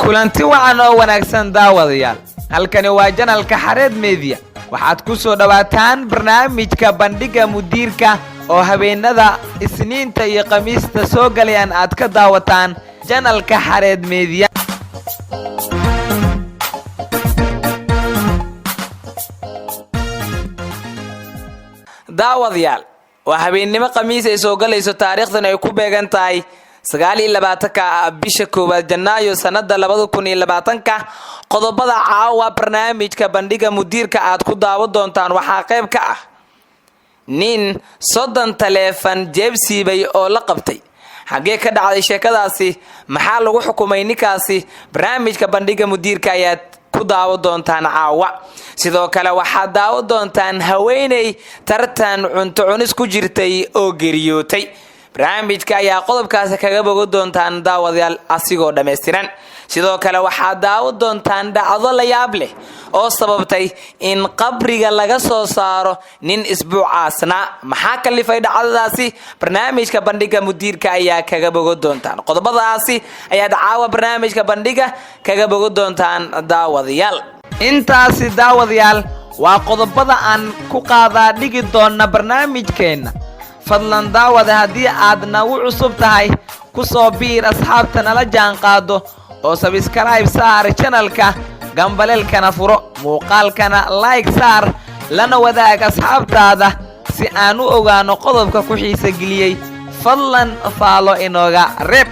Kulanti wacan oo wanaagsan, daawadayaal. Halkani waa channelka Xareed Media. Waxaad ku soo dhowaataan barnaamijka Bandhigga Mudiirka oo habeenada Isniinta iyo Khamiista soo galayaan aad ka daawataan channelka Xareed Media. Daawadayaal, waa habeennimo Khamiis ay soo galayso, taariikhdan ay ku beegan tahay 29-ka bisha 1aad, Janaayo, sanada 2020-ka. Qodobada caawa barnaamijka Bandhiga Mudiirka aad ku daawan doontaan waxaa qayb ka ah nin 30 taleefan jeebsiibay oo la qabtay. Xaggee ka dhacday sheekadaasi? Maxaa lagu xukumay ninkaasi? Barnaamijka Bandhiga Mudiirka ayaad ku daawo doontaan caawa. Sidoo kale waxaad daawo doontaan haweeney tartan cunto cunis ku jirtay oo geeriyootay. Barnaamijka ayaa qodobkaasi kaga bogo doontaan, daawadayaal, asigoo dhammaystiran. Sidoo kale waxaad daawo doontaan dhacdo la yaab leh oo sababtay in qabriga laga soo saaro nin isbuucaasna. Maxaa kalifay dhacdadaasi? Barnaamijka Bandhiga Mudiirka ayaa kaga bogo doontaan. Qodobadaasi ayaad caawa barnaamijka Bandhiga kaga bogo doontaan, daawadayaal. Intaasi, daawadayaal, waa qodobada aan ku qaadaa dhigi doona barnaamijkeenna. Fadlan daawada, haddii aad nagu cusub tahay, ku soo biir asxaabta nala jaan qaado oo subscribe saar channelka, gambaleelkana furo, muuqaalkana like saar, lana wadaag asxaabtaada si aan u ogaano qodobka ku xiisa geliyey. Fadlan faalo inooga reeb.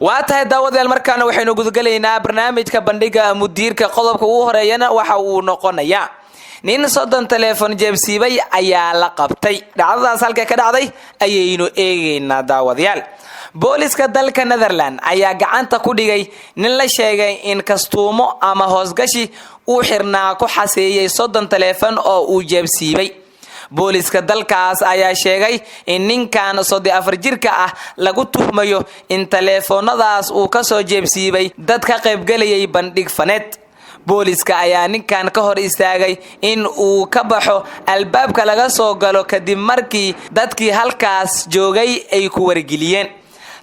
Waa tahay, daawadayaal, markaana waxaynu gudagelaynaa barnaamijka Bandhiga Mudiirka. Qodobka ugu horeeyana waxa uu noqonayaa nin 30 taleefon jeebsiibay ayaa la qabtay. Dhacdadaas halka ka dhacday ayaynu eegaynaa, daawadayaal. Booliska dalka Netherland ayaa gacanta ku dhigay nin la sheegay in kastuumo ama hoosgashi uu xirnaa ku xaseeyey 30 taleefon oo uu jeebsiibay. Booliska dalkaas ayaa sheegay in ninkan 34 jirka ah lagu tuhmayo in taleefoonadaas uu kasoo jeebsiibay dad ka qaybgelayay bandhig faneed. Booliska ayaa ninkan ka hor istaagay in uu ka baxo albaabka laga soo galo kadib markii dadkii halkaas joogay ay ku wargeliyeen.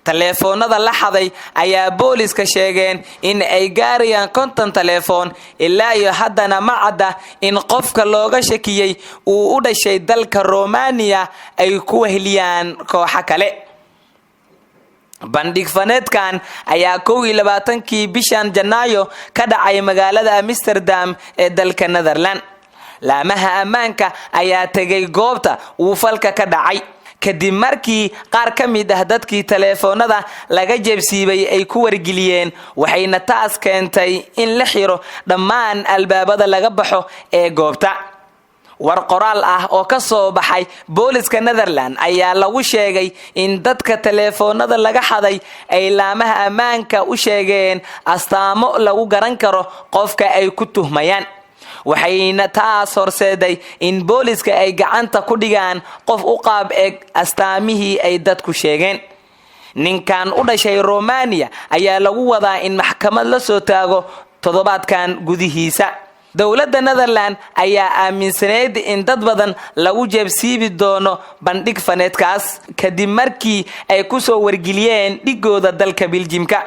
Taleefoonada la xaday ayaa booliska sheegeen in ay gaarayaan 50 taleefoon. Ilaa iyo haddana ma cadda in qofka looga shakiyey uu u dhashay dalka Romaniya ay ku weheliyaan kooxo kale. Bandhig faneedkan ayaa 21-kii bishan Janaayo ka dhacay magaalada Amsterdam ee dalka Netherland. Laamaha ammaanka ayaa tegay goobta uu falka ka dhacay kadib markii qaar ka mid ah dadkii taleefoonada laga jeebsiibay ay ku wargeliyeen, waxayna taas keentay in la xiro dhammaan albaabada laga baxo ee goobta. War qoraal ah oo ka soo baxay booliska Netherland ayaa lagu sheegay in dadka taleefoonada laga xaday ay laamaha ammaanka u sheegeen astaamo lagu garan karo qofka ay ku tuhmayaan, waxayna taas horseeday in booliska ay gacanta ku dhigaan qof u qaab eg astaamihii ay dadku sheegeen. Ninkan u dhashay Romaniya ayaa lagu wadaa in maxkamad la soo taago toddobaadkan gudihiisa. Dowladda Netherland ayaa aaminsaneyd in dad badan lagu jeebsiibi doono bandhig faneedkaas kadib markii ay kusoo wargeliyeen dhigooda dalka Biljimka.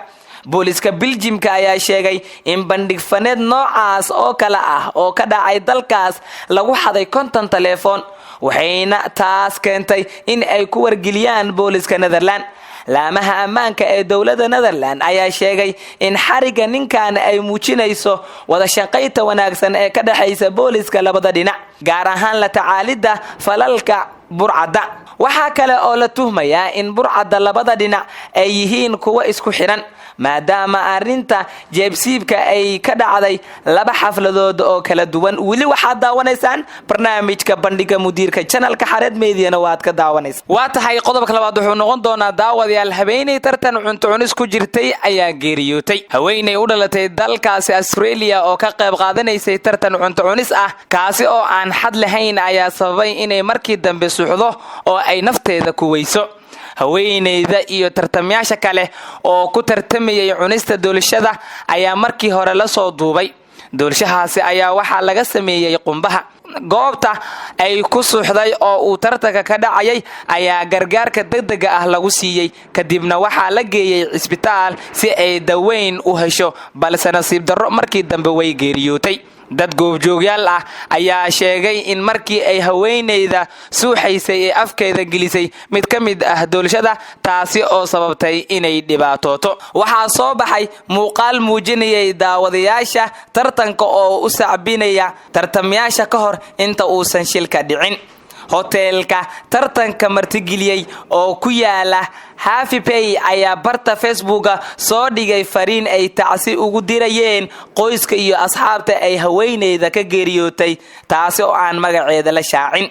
Booliska Biljimka ayaa sheegay in bandhig faneed noocaas oo kale ah oo ka dhacay dalkaas lagu xaday 50 taleefon, waxayna taas keentay in ay ku wargeliyaan booliska Netherland. Laamaha ammaanka ee dowladda Netherland ayaa sheegay in xariga ninkan ay muujinayso wada shaqaynta wanaagsan ee ka dhexaysa booliska labada dhinac, gaar ahaan la tacaalidda falalka burcadda. Waxaa kale oo la tuhmayaa in burcadda labada dhinac ay yihiin kuwo isku xidhan, maadaama arrinta jeebsiibka ay ka dhacday laba xafladood oo kala duwan. Weli waxaad daawanaysaan barnaamijka Bandhiga Mudiirka, channelka Xareed Mediana waad ka daawanaysa. Waa tahay, qodobka labaad wuxuu noqon doonaa, daawadayaal, haweeney tartan cunto cunis ku jirtay ayaa geeriyootay. Haweeney u dhalatay dalkaasi Australia oo ka qayb qaadanaysay tartan cunto cunis ah, kaasi oo aan xad lahayn, ayaa sababay inay markii dambe suuxdo oo ay nafteeda ku weyso. Haweeneyda iyo tartamayaasha kale oo ku tartamayay cunista doolshada ayaa markii hore la soo duubay. Doolshahaasi ayaa waxaa laga sameeyey qumbaha. Goobta ay ku suuxday oo uu tartanka ka dhacayay ayaa gargaarka degdega ah lagu siiyey, kadibna waxaa la geeyey cisbitaal si ay daweyn u hesho, balse nasiib darro markii dambe way geeriyootay. Dad goobjoogyaal ah ayaa sheegay in markii ay haweenayda suuxaysay ee afkeeda gelisay mid ka mid ah doolshada, taasi oo sababtay inay dhibaatooto. Waxaa soo baxay muuqaal muujinayay daawadayaasha tartanka oo u sacbinaya tartamayaasha ka hor inta uusan shilka dhicin. Hoteelka tartanka martigeliyey oo ku yaala Hervey Bay ayaa barta Facebooka soo dhigay fariin ay tacsi ugu dirayeen qoyska iyo asxaabta ay haweeneyda ka geeriyootay, taasi oo aan magaceeda la shaacin.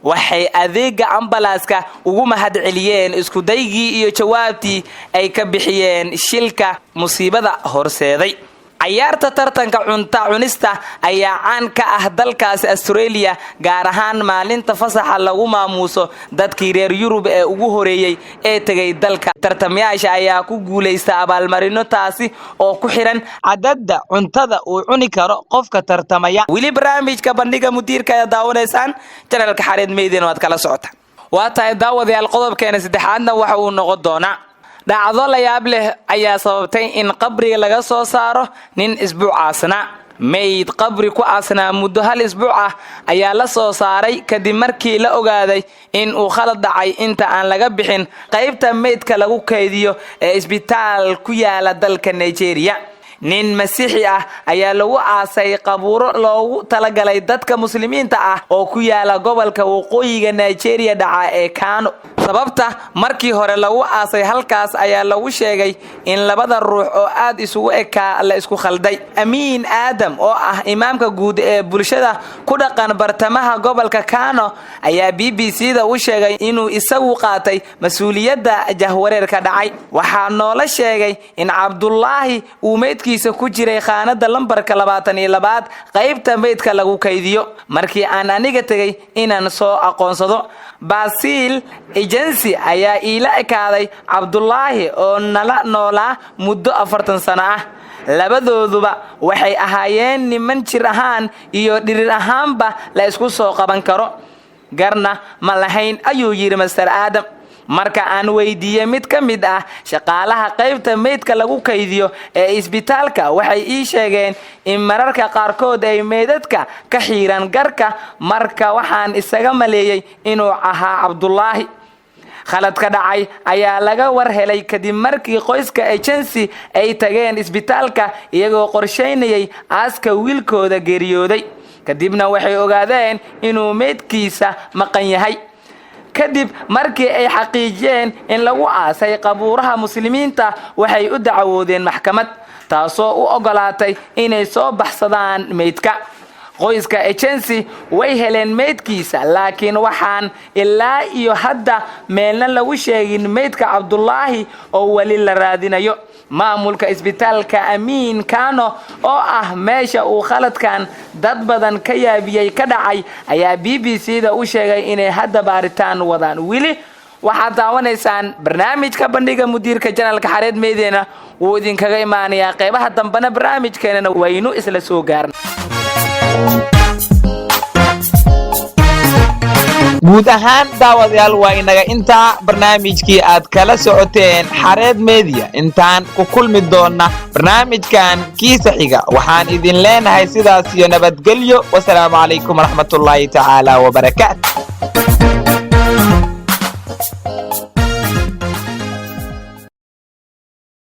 Waxay adeega ambalaaska ugu mahad celiyeen iskudaygii iyo jawaabtii ay ka bixiyeen shilka musiibada horseeday. Cayaarta tartanka cunta cunista ayaa caan ka ah dalkaasi Australia, gaar ahaan maalinta fasaxa lagu maamuuso dadkii reer Yurub ee ugu horeeyey ee tegay dalka. Tartamayaasha ayaa ku guulaysta abaalmarino, taasi oo ku xiran cadadda cuntada uu cuni karo qofka tartamaya. Weli barnaamijka Bandhiga Mudiirka ayaad daawanaysaan, channelka Xareed Mediana waad kala socotaan. Waa tahay daawadayaal, qodobkeena saddexaadna waxa uu noqon doonaa: dhacdo la yaab leh ayaa sababtay in qabriga laga soo saaro nin isbuuc aasnaa. Meyd qabri ku aasnaa muddo hal isbuuc ah ayaa la soo saaray kadib markii la ogaaday in uu khalad dhacay inta aan laga bixin qaybta meydka lagu kaydiyo ee isbitaal ku yaala dalka Nigeria. Nin Masiixi ah ayaa lagu aasay qabuuro loogu talagalay dadka Muslimiinta ah oo ku yaala gobolka waqooyiga Nigeria dhaca ee Kano. Sababta markii hore lagu aasay halkaas ayaa lagu sheegay in labada ruux oo aad isugu ekaa la isku khalday. Amiin Aadam oo ah imaamka guud ee bulshada ku dhaqan bartamaha gobolka Kano ayaa BBC da u sheegay inuu isagu qaatay mas-uuliyadda jahwareerka dhacay. Waxaa noola sheegay in Cabdulaahi uu meydkiisa ku jiray khaanada lambarka 22aad qaybta meydka lagu kaydiyo markii aan aniga tegay inaan soo aqoonsado. Basil Ejensi ayaa iila ekaaday Cabdulaahi oo nala noolaa muddo 40 sano ah. Labadooduba waxay ahaayeen niman jir ahaan iyo dhirir ahaanba la isku soo qaban karo, garna ma lahayn, ayuu yidhi Mister Aadam. Marka aan weydiiyey mid ka mid ah shaqaalaha qaybta meydka lagu kaydiyo ee isbitaalka, waxay ii sheegeen in mararka qaarkood ay meydadka ka xiiraan garka, marka waxaan isaga maleeyey inuu ahaa Cabdulaahi. Khaladka dhacay ayaa laga war helay kadib markii qoyska Agency ay tageen isbitaalka iyagoo qorshaynayay aaska wiilkooda geeriyooday, kadibna waxay ogaadeen inuu meydkiisa maqan yahay. Kadib markii ay xaqiijiyeen in lagu aasay qabuuraha Muslimiinta, waxay u dacwoodeen maxkamad, taasoo u ogolaatay inay soo baxsadaan meydka. Qoyska Agency way heleen meydkiisa, laakiin waxaan ilaa iyo hadda meelna lagu sheegin meydka Cabdulaahi oo weli la raadinayo. Maamulka isbitaalka Amiin Kano oo ah meesha uu khaladkan dad badan ka yaabiyey ka dhacay ayaa BBC da u sheegay inay hadda baaritaan wadaan. Weli waxaad daawanaysaan barnaamijka Bandhiga Mudiirka, channelka Xareed Mediana wuu idinkaga imaanayaa. Qeybaha dambena barnaamijkeenana waynu isla soo gaarna. Guud ahaan daawadayaal, waa inaga intaa barnaamijkii aad kala socoteen Xareed Media. Intaan ku kulmi doonna barnaamijkan kiisa xiga, waxaan idin leenahay sidaas iyo nabadgelyo. Wasalaamu calaykum waraxmatullaahi tacaala wabarakaatu.